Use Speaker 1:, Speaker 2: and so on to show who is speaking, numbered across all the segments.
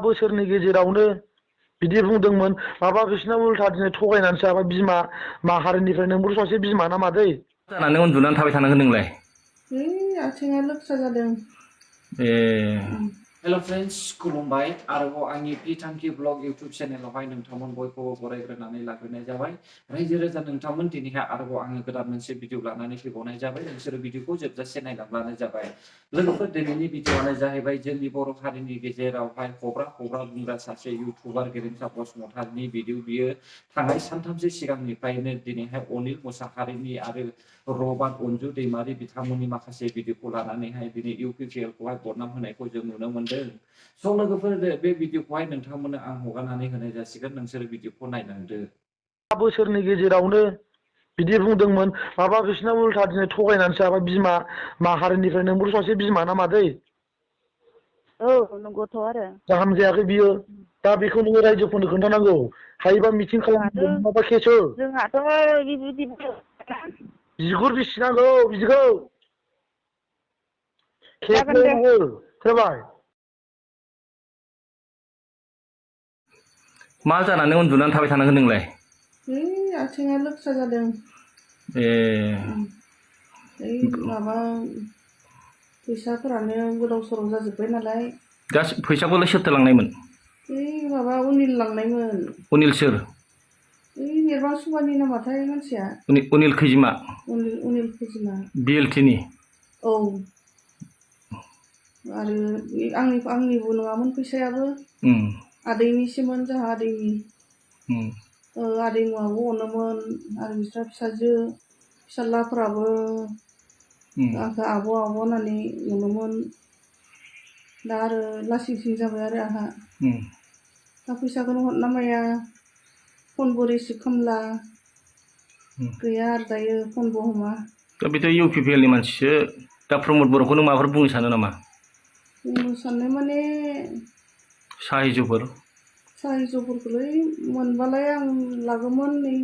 Speaker 1: बोसोरनि गेजेरावनो बिदि बुंदोंमोन माबा बिसिना उल्था दिनै थगायनानैसो जाबाय बिमा माहारिनिफ्राय नोंबो सासे बिमा ना मादै
Speaker 2: जानानै उन्दुनानै थाबाय थानांगोन नोंलाय
Speaker 3: आथिङा लोगसा जादों
Speaker 4: हेलो फ्रेंड्स खुलुमबाय आरोबाव आंनि बिथांखि ब्लग यूट्यूब चेनेलावहाय नोंथांमोन बयखौबो बरायग्रोनानै लाग्रोनाय जाबाय रायजो राजा नोंथांमोन दिनैहाय आरोबाव आङो गोदान मोनसे भिडिअ लानानै फैबावनाय जाबाय नोंसोर भिडिअखौ जोबजासे नायलांब्लानो जाबाय लोगोफोर दिनैनि भिडिअआनो जाहैबाय जोंनि बर' हारिनि गेजेरावहाय हब्रा बुंग्रा सासे यूट्यूबार गेरेमसा बसुमतारीनि भिडिअ बियो थांनाय सानथामसो सिगांनिफ्रायनो दिनैहाय अनिल मोसाहारिनि आरो रबार्ट अन्जु दैमारि बिथांमोननि माखासे भिडिअखौ लानानैहाय दिनै इउपिपिएलखौहाय बदनाम होनायखौ जों नुनो मोनदों स' लोगोफोर बे भिडिअखौहाय नोंथांमोननो आं हगारनानै होनाय जासिगोन नोंसोर भिडिअखौ नायलांदो
Speaker 1: बोसोरनि गेजेरावनो बिदि बुंदोंमोन माबा बिसिना उल्था दिनै थगायनानैसो जाबाय बिमा माहारिनिफ्राय नोंबो सासे बिमा ना मादै
Speaker 5: नंगौथ' आरो
Speaker 1: गाहाम जायाखै बियो दा बेखौ नोङो रायजोफोरनो खोन्थानांगौ हायोबा मिटिं खालामदो माबा केसो
Speaker 5: जोंहाथ' बिदि
Speaker 1: बिगुर बिसिनांगौ बिदिखौ
Speaker 5: जागोन दे
Speaker 1: खोनाबाय
Speaker 2: मा जानानै उन्दुनानै थाबाय थानांगोन नोंलाय
Speaker 3: आथिङा लोगसा जादों माबा फैसाफोरानो गोदाव सोराव जाजोब्बाय नालाय
Speaker 2: गासै फैसाखौलाय सोरथो लांनायमोन
Speaker 3: माबा उनिल लांनायमोन
Speaker 2: अनिल सोर
Speaker 3: निर्बां सुबानि नामाथाय मानसिया
Speaker 2: अनिल खैजिमा
Speaker 3: उनिल खैजिमा
Speaker 2: बिएलटिनि
Speaker 3: औ आरो आंनिबो नङामोन फैसायाबो आदैनिसोमोन जोंहा आदैनि आदैमुआबो अनोमोन आरो बिस्रा फिसाजो फिसाज्लाफोराबो आंखौ आब' होननानै अनोमोन दा आरो लासिं सिं जाबाय आरो आंहा दा फैसाखौनो हरना माया फनबो रिसिभ खालामला गैया आरो दायो फनबो हमा
Speaker 2: दा बेथ' इउपिपिएलनि मानसिसो दा प्रमद बर'खौ नों माबाफोर बुंनो सानो नामा
Speaker 3: बुंनो साननाय माने साहायज'फोरखौलाय मोनबालाय आं लागौमोन नै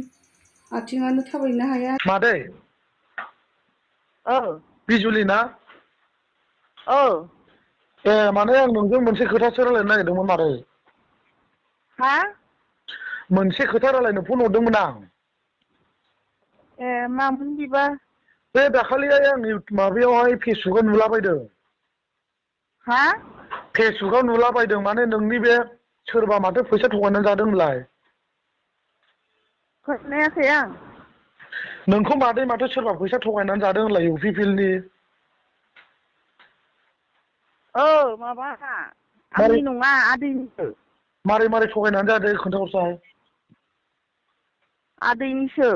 Speaker 3: आथिङानो थाबायनो हाया
Speaker 1: मादै बिजुलि ना माने आं नोंजों मोनसे खोथासो रायलायनो नागिरदोंमोन मादै मोनसे खोथा रायलायनो फन हरदोंमोन आं
Speaker 5: मामोन बिबा
Speaker 1: बे दाखालिहाय आं माबायावहाय फेसबुकआव नुलाबायदों फेसबुकआव नुलाबायदों माने नोंनि बे सोरबा माथो फैसा थगायनानै जादों होनलाय
Speaker 5: खोनायाखै आं
Speaker 1: नोंखौ मादै माथो सोरबा फैसा थगायनानै जादों होनलाय इउपिपिएलनि
Speaker 5: माबा आंनि नङा आदैनिसो
Speaker 1: मारै थगायनानै जादों खोन्थाहरसाय
Speaker 5: आदैनिसो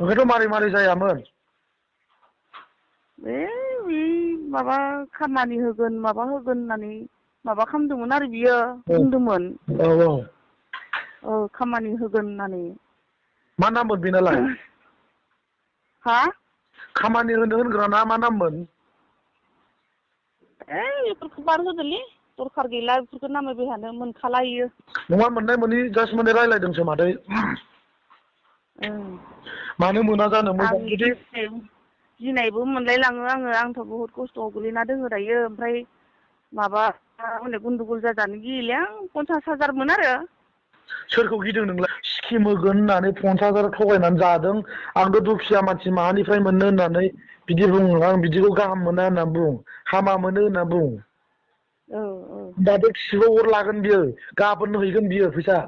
Speaker 1: ओंखायनोथ' मारै जायामोन
Speaker 5: बे माबा खामानि होगोन माबा होगोन होननानै माबा खालामदोंमोन आरो बियो बुंदोंमोन खामानि होगोन होननानै
Speaker 1: मा नाममोन बेनालाय खामानि होनग्राना मा नाममोन
Speaker 5: बेफोरखौ बारहोदोलै दरखार गैला बेफोरखौ नामायबाय थानो मोनखाला इयो
Speaker 1: नङा मोननाय मोनि जास्ट माने रायलायदोंसो मादै मानो मोना जानो मोजां जुदि
Speaker 5: गिनायबो मोनलायलाङो आंथ' बहुद खस्थ'आव गोलैना दोङो दायो ओमफ्राय माबा हनै गन्दगल जाजानो गियोलै आं 50,000 आरो
Speaker 1: सोरखौ गिदों नोंलाय स्किम होगोन होननानै 50,000 थगायनानै जादों आंथ' दुखिया मानसि माहानिफ्राय मोननो होननानै बिदि बुङो आं बिदिखौ गाहाम मोना होनना बुं हामा मोनो होनना बुं दा बे खिबौ अर लागोन बियो गाबोननो हैगोन बियो फैसा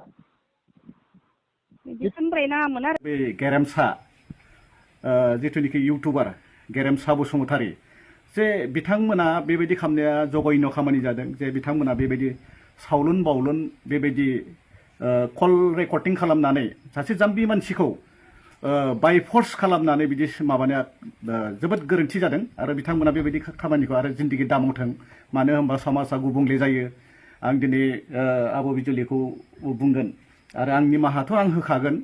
Speaker 5: बिदि होनद्राय नाङामोन आरो
Speaker 6: बे गेरेमसा जिथुनिखि इउटुबार गेरेमसा बसुमतारी जे बिथांमोना बेबायदि खालामनाया जघन्य खामानि जादों जे बिथांमोना बेबायदि सावलुन बावलुन बेबायदि कल रेकर्डिं खालामनानै सासे जाम्बि मानसिखौ बाय फर्स खालामनानै बिदि माबानाया जोबोद गोरोन्थि जादों आरो बिथांमोना बेबायदि खामानिखौ आरो जिन्दगि दामावथों मानो होनबा समाजा गुबुंले जायो आं दिनै आब' बिजुलिखौ बुंगोन आरो आं निमाहाथ' आं होखागोन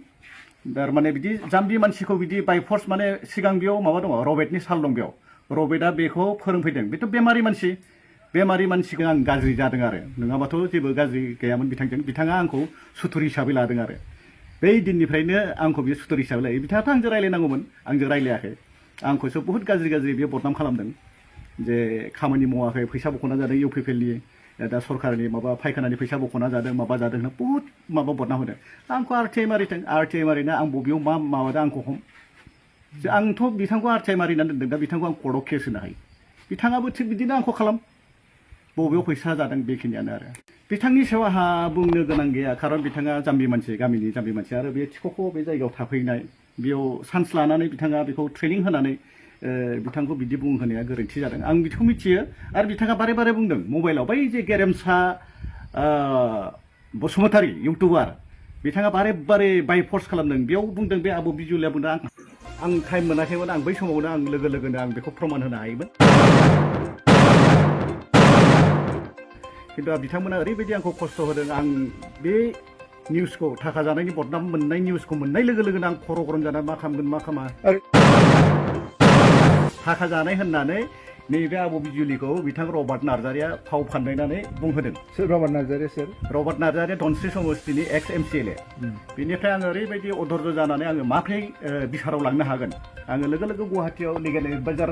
Speaker 6: थारमाने बिदि जाम्बि मानसिखौ बिदि बाय फर्स माने सिगां बेयाव माबा दङ रबेटनि साल दं बेयाव रबेटआ बेखौ फोरोंफैदों बेथ' बेमारि मानसिखौ आं गाज्रि जादों आरो नङाबाथ' जेबो गाज्रि गैयामोन बिथाङा आंखौ सुथुर हिसाबै लादों आरो बै दिननिफ्रायनो आंखौ बियो सुथुर हिसाबै लायो बिथाङाथ' आंजों रायलायनांगौमोन आंजों रायलायाखै आंखौसो बुहुत गाज्रि बियो बदनाम खालामदों जे खामानि मावाखै फैसा बख'ना जादों इउपिपिएलनि दा सरकारनि माबा फायखानानि फैसा बख'ना जादों माबा जादों होनना बहुद माबा बदनाम होदों आंखौ आरटिआइ मारिथों आरटिआइ मारिना आं बबेयाव मा माबादों आंखौ हम आंथ' बिथांखौ आरटिआइ मारिनानै दोनदों दा बिथांखौ आं कर्टआव केस होनो हायो बिथाङाबो थिग बिदिनो आंखौ खालाम बबेयाव फैसा जादों बेखिनियानो आरो बिथांनि सायाव आंहा बुंनो गोनां गैया खारन बिथाङा जाम्बि मानसि गामिनि जाम्बि मानसि आरो बे थिख'खौ बे जायगायाव थाफैनाय बेयाव चान्स लानानै बिथाङा बेखौ ट्रेनिं होनानै बिथांखौ बिदि बुंहोनाया गोरोन्थि जादों आं बेखौ मिथियो आरो बिथाङा बारे बारे बुंदों मबाइलाव बै जे गेरेमसा बसुमतारी इउटुबार बिथाङा बारे बारे बाय फर्स खालामदों बेयाव बुंदों बे आब' बिजुलिया बुंदों आं टाइम मोनाखैमोन आं बै समावनो आं लोगो लोगोनो आं बेखौ प्रमान होनो हायोमोन खिन्थु बिथांमोना ओरैबायदि आंखौ खस्थ' होदों आं बे निउसखौ थाखा जानायनि बदनाम मोननाय निउसखौ मोननाय लोगो लोगोनो आं खर' गरम जानानै मा खालामगोन मा खामा थाखा जानाय होननानै नैबे आब' बिजुलिखौ बिथां रबार्ट नार्जारिया फाव फान्दायनानै बुंहोदों सोर रबार्ट नार्जारिया सोर रबार्ट नार्जारिया धनस्रि समस्तिनि एक्स MCLA बेनिफ्राय आङो ओरैबायदि अधर्ज जानानै आङो माब्रै बिसाराव लांनो हागोन आङो लोगो लोगो गुवाहाटियाव लिगेल एडभाइजार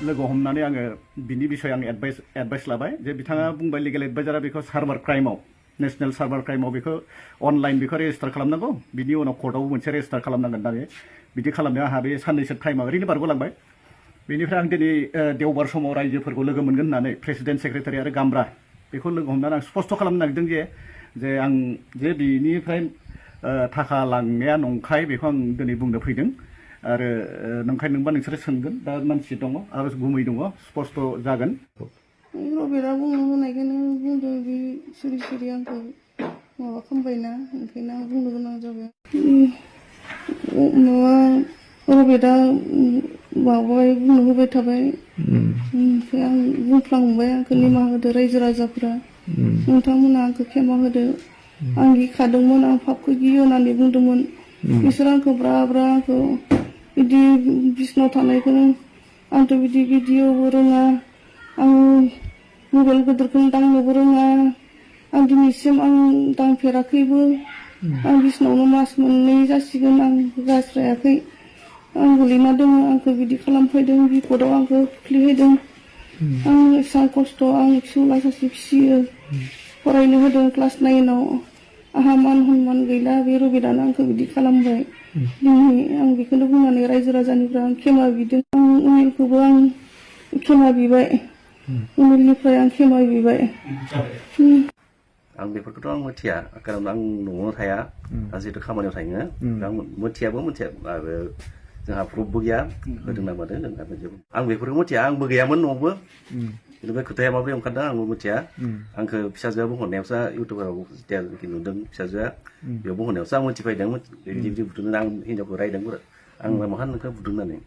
Speaker 6: लोगो हमनानै आङो बिनि बिसय आं एडभाइस लाबाय जे बिथाङा बुंबाय लिगेल एडभाइजारा बेखौ सार्भार क्राइमाव नेशनेल सार्भार क्राइमाव बेखौ अनलाइन बेखौ रेजिस्टार खालामनांगौ बिनि उनाव कर्टआवबो मोनसे रेजिस्टार खालामनांगोन होननानै बिदि खालामनायाव आंहा बे साननैसो टाइमा ओरैनो बारग'लांबाय बेनिफ्राय आं दिनै देवबार समाव रायजोफोरखौ लोगो मोनगोन होननानै प्रेसिडेन्ट सेक्रेटारि आरो गामब्रा बेखौ लोगो हमनानै आं स्पष्ट खालामनो नागिरदों जे आं जे बिनिफ्राय थाखा लांनाया नंखाय बेखौ आं दिनै बुंनो फैदों आरो नंखाय नोंबा नोंसोरो सोंगोन दा मानसि दङ आरो गुमै दङ स्पष्ट जागोन
Speaker 3: रबिरा बुंनो होनायखायनो बुंदों बे सिरि सिरि आंखौ माबा खालामबायना ओंखायनो आं बुंनो गोनां जाबाय माबा रबिरा माबाबाय बुंनो होबाय थाबाय ओमफ्राय आं बुंफ्लांबाय आंखौ निमाहा होदो रायजो राजाफोरा नोंथांमोना आंखौ खेमा होदो आं गिखादोंमोन आं पापखौ गियो होननानै बुंदोंमोन बिसोर आंखौ ब्रा ब्रा आंखौ बिदि बिसिनाव थानायखौनो आंथ' बिदि भिडिअबो रोङा आं मबाइल गिदिरखौनो दांनोबो रोङा आं दिनैसिम आं दांफेराखैबो आं बिसिनावनो मास मोननै जासिगोन आं गास्रायाखै आं गोलैना दङ आंखौ बिदि खालामफैदों बिपदआव आंखौ खोख्लैहोदों आं एसेबां खस्थ' आं फिसौला सासे फिसियो फरायनो होदों क्लास 9आव आंहा मान सन्मान गैला बे रबिरानो आंखौ बिदि खालामबाय दिनै आं बेखौनो बुंनानै रायजो राजानिफ्राय आं खेमा बिदों आं उमेलखौबो आं खेमा बिबाय उमेलनिफ्राय आं खेमा बिबाय
Speaker 7: आं बेफोरखौथ' आं मिथिया खारन आं न'आवनो थाया आं जिहेतु खामानियाव थाङो आं मिथियाबो मिथिया आरो जोंहा प्रुफबो गैया होदों ना मादों आं बेफोरखौ मिथिया आंबो गैयामोन न'आवबो खिन्थु बे खोथाया माबोरै ओंखारदों आंबो मिथिया आंखौ फिसाजोआ बुंहरनायावसो इउटुबाराव जेथिया नुदों फिसाजोआ बेयाव बुंहरनायावसो आं मिथिफैदों बिदि बिदि बुदों आं हिनजावखौ रायदों आं माहा नोंखौ बुदों होननानै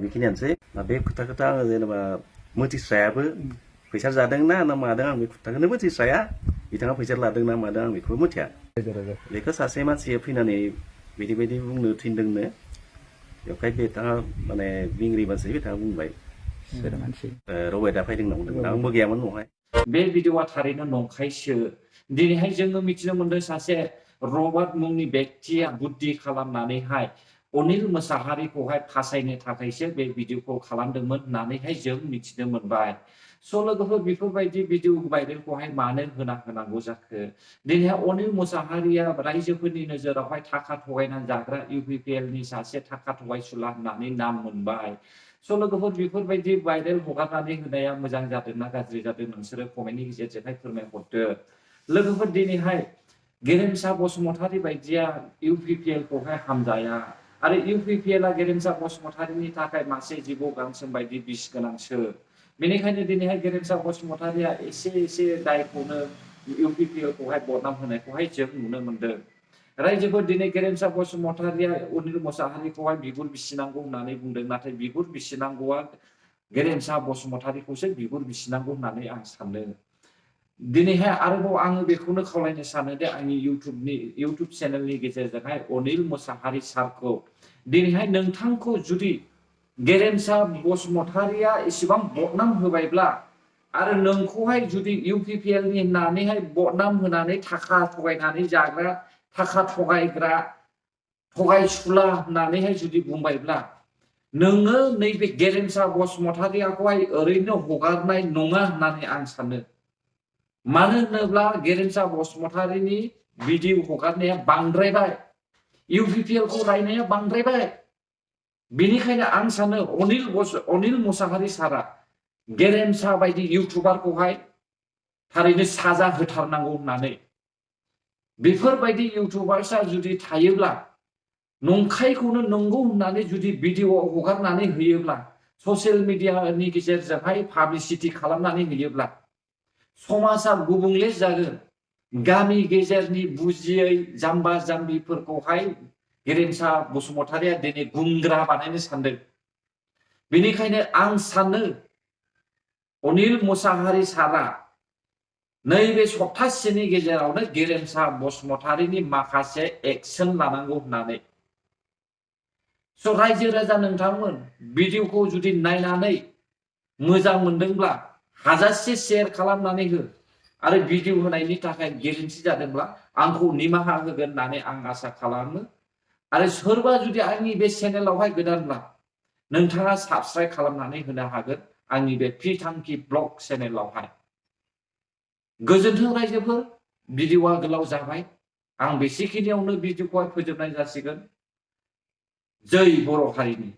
Speaker 7: बेखिनियानोसै बे खोथाखौथ' आङो जेनेबा मिथिस्रायाबो फैसा जादों ना मादों आं बे खोथाखौनो मिथिस्राया बिथाङा फैसा लादों ना मादों आं बेखौबो मिथिया बेखौ सासे मानसिया फैनानै बिदि बायदि बुंनो थिनदोंनो बेवहाय बिथाङा माने बिंग्रि मानसि बिथाङा बुंबाय रबाइदा फैदों होनना बुंदों आंबो गैयामोन न'हाय
Speaker 4: बे भिडिअआ थारैनो नंखायसो दिनैहाय जोङो मिथिनो मोन्दों सासे रबार्ट मुंनि व्यक्तिया बुद्धि खालामनानैहाय अनिल मोसाहारिखौहाय फासायनो थाखायसो बे भिडिअखौ खालामदोंमोन होननानैहाय जों मिथिनो मोनबाय स' लोगोफोर बेफोरबायदि भिडिअ भाइरेलखौहाय मानो होनांगौ जाखो दिनैहाय अनिल मोसाहारिया रायजोफोरनि नोजोरावहाय थाखा थगायनानै जाग्रा UPPLनि सासे थाखा थगायसुला होननानै नाम मोनबाय स' लोगोफोर बेफोरबायदि भाइरेल हगारनानै होनाया मोजां जादोंना गाज्रि जादों नोंसोरो कमेन्टनि गेजेरजोंहाय फोरमायहरदो लोगोफोर दिनैहाय गेरेमसा बसुमतारी बायदिया UPPLखौहाय हामजाया आरो UPPLआ गेरेमसा बसुमतारीनि थाखाय मासे जिबौ गांसो बायदि बिस गोनांसो बेनिखायनो दिनैहाय गेरेमसा बसुमतारीया एसे दायखौनो UPPLखौहाय बदनाम होनायखौहाय जों नुनो मोनदों रायजोफोर दिनै गेरेमसा बसुमतारीया अनिल मोसाहारिखौहाय बिगुर बिसिनांगौ होननानै बुंदों नाथाय बिगुर बिसिनांगौआ गेरेमसा बसुमतारीखौसो बिगुर बिसिनांगौ होननानै आं सानदों दिनैहाय आरोबाव आङो बेखौनो खावलायनो सानो दे आंनि इउटुब चेनेलनि गेजेरजोंहाय अनिल मोसाहारि सारखौ दिनैहाय नोंथांखौ जुदि गेरेमसा बसुमतारीया एसेबां बदनाम होबायब्ला आरो नोंखौहाय जुदि UPPLनि होननानैहाय बदनाम होनानै थाखा थगायनानै जाग्रा थाखा थगायग्रा थगायसुला होननानैहाय जुदि बुंबायब्ला नोङो नैबे गेरेमसा बसुमतारिखौहाय ओरैनो हगारनाय नङा होननानै आं सानो। मानो होनोब्ला गेरेमसा बसुमतारिनि भिडिअ हगारनाया बांद्रायबाय, UPPL खौ रायनाया बांद्रायबाय। बेनिखायनो आं सानो अनिल मुसाहारि सारा गेरेमसा बायदि इउटुबारखौहाय थारैनो साजा होथारनांगौ होननानै। बेफोरबायदि इउटुबार्सआ जुदि थायोब्ला, नंखायखौनो नंगौ होननानै जुदि भिडिअ हगारनानै होयोब्ला, ससियेल मिडियानि गेजेरजोंहाय पाब्लिसिटि खालामनानै होयोब्ला समाजा गुबुंले जागोन। गामि गेजेरनि बुजियै जाम्बा जाम्बिफोरखौहाय गेरेमसा बसुमतारिया दिनै गुंग्रा बानायनो सानदों। बेनिखायनो आं सानो अनिल मुसाहारि सारा नैबे सप्तासेनि गेजेरावनो गेरेमसा बसुमतारिनि माखासे एक्सन लानांगौ होननानै। स' रायजो राजा नोंथांमोन भिडिअखौ जुदि नायनानै मोजां मोनदोंब्ला हाजासे शेयार खालामनानै हो आरो भिडिअ होनायनि थाखाय गोरोन्थि जादोंब्ला आंखौ निमाहा होगोन होननानै आं आसा खालामो। आरो सोरबा जुदि आंनि बे चेनेलावहाय गोदानब्ला नोंथाङा साबस्क्राइब खालामनानै होनो हागोन आंनि बे पिटांकि ब्लग चेनेलावहाय। गोजोन्थों रायजोफोर, भिडिअआ गोलाव जाबाय। आं बेसेखिनियावनो भिडिअखौहाय फोजोबनाय जासिगोन। जै बर' हारिनि।